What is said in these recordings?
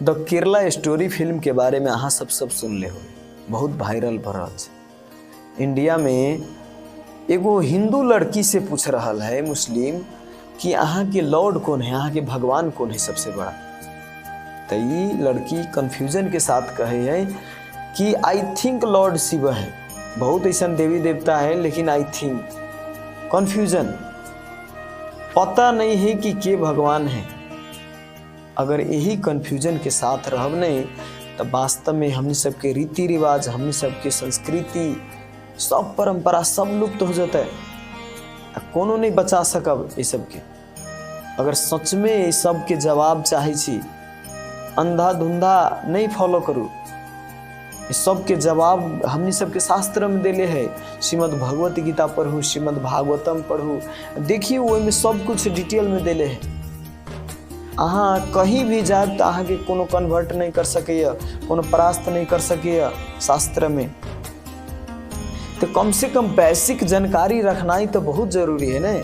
द Kerala story film के बारे में अहाँ सब सब सुनले हो, बहुत वायरल भऽ रहल छै। इंडिया में एगो हिंदू लड़की से पूछ रहल है मुस्लिम कि अहाँके लॉर्ड कौन है, अहाँके भगवान कौन है सबसे बड़ा। तो ई लड़की कंफ्यूजन के साथ कहे है कि I think Lord Shiv है, बहुत ऐसा देवी देवता है लेकिन I think confusion, पता नहीं है कि के भगवान है। अगर यही कंफ्यूजन के साथ रहब नहीं तो वास्तव में हमने सबके रीति रिवाज, हमने सबके संस्कृति, सब परंपरा सब लुप्त हो जाता है, कोनो नहीं बचा सकब ये सबके। अगर सच में ये सबके जवाब चाहे छी, अंधा धुंधा नहीं फॉलो करू, ये सबके जवाब हमने सबके शास्त्र में देले है। श्रीमद् भगवत गीता पढ़ू, श्रीमद् भागवतम पढ़ू, देखिए ओहिमे सब कुछ डिटेल में देले है। अहाँ कहीं भी जायब तऽ अहाँके कोनो कन्वर्ट नहीं कर सकैए, कोनो परास्त नहीं कर सकैए शास्त्र में। तो कम से कम बेसिक जानकारी रखनाइ तो बहुत जरूरी है ने।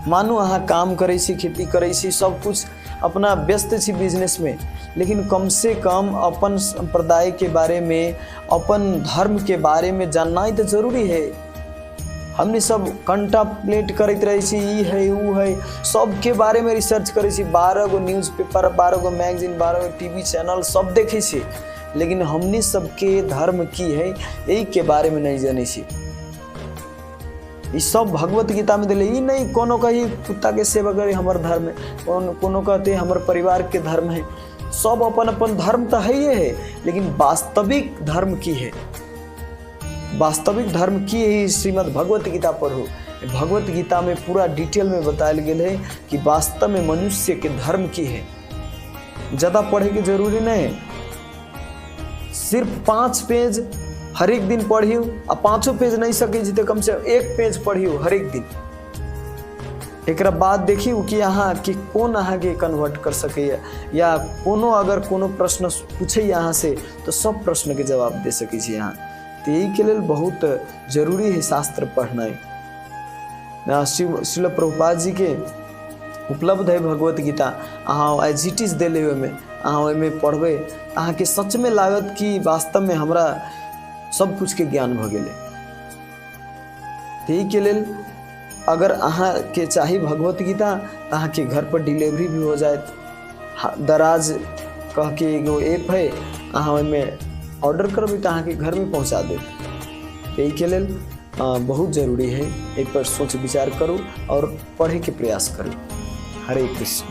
मानू अहाँ काम करै छी, खेती करै छी, सब कुछ अपना व्यस्त छी बिजनेस में, लेकिन कम से कम अपन संप्रदाय के बारे में, अपन धर्म के बारे में जाननाइ तो जरूरी है। हमने सब कंटाप्लेट करैत रहै छी, ई है ऊ है, सबके बारे में रिसर्च करै छी, 12 गो न्यूज़ पेपर, 12 गो मैगजीन, 12 गो टीवी चैनल सब देखै छी, लेकिन हमनी सबके धर्म की है यही के बारे में नहीं जानै छी। ई सब भगवत गीता में दिले। ई नहीं कोनो कही कुत्ता के सेवा करे हमर धर्म है, कोनो कहते हमर परिवार के धर्म है, सब अपन अपन धर्म तो है ही है, लेकिन वास्तविक धर्म की है, वास्तविक धर्म की है श्रीमद् भगवत गीता पढ़ू। भगवत गीता में पूरा डिटेल में बतायल गेल है कि वास्तव में मनुष्य के धर्म की है। ज़्यादा पढ़े के जरूरी नहीं है, सिर्फ 5 पेज हर एक दिन पढ़ियो, आ 5 पेज नहीं सकै छी तो कम से कम 1 पेज पढ़ियो हर एक दिन। एकरा बाद देखियो कि अहाँ के कोन अहाँके कन्वर्ट कर सकैए, या कोनो अगर कोनो प्रश्न पूछैए अहाँ से तो सब प्रश्न के जवाब दे सकै छी अहाँ। तो यही के लेल बहुत जरूरी है शास्त्र पढ़नाइ। श्रील प्रभुपाद जी के उपलब्ध है भगवत गीता, अहाँ एज it is देले ओहिमे, अहाँ ओहिमे पढ़बै अहाँके सच में लागत कि वास्तव में हमरा सब कुछ के ज्ञान भऽ गेलै। ताहि के लेल अगर अहाँके चाही भगवत गीता तऽ अहाँके घर पर डिलीवरी भी हो जायत। दराज कह के एगो ऐप है, अहाँ ओहिमे ऑर्डर करबै तऽ अहाँके घरमे पहुँचा देत। एहि के लेल बहुत जरूरी है, एहि पर सोच विचार करू और पढ़े के प्रयास करू। हरे कृष्ण।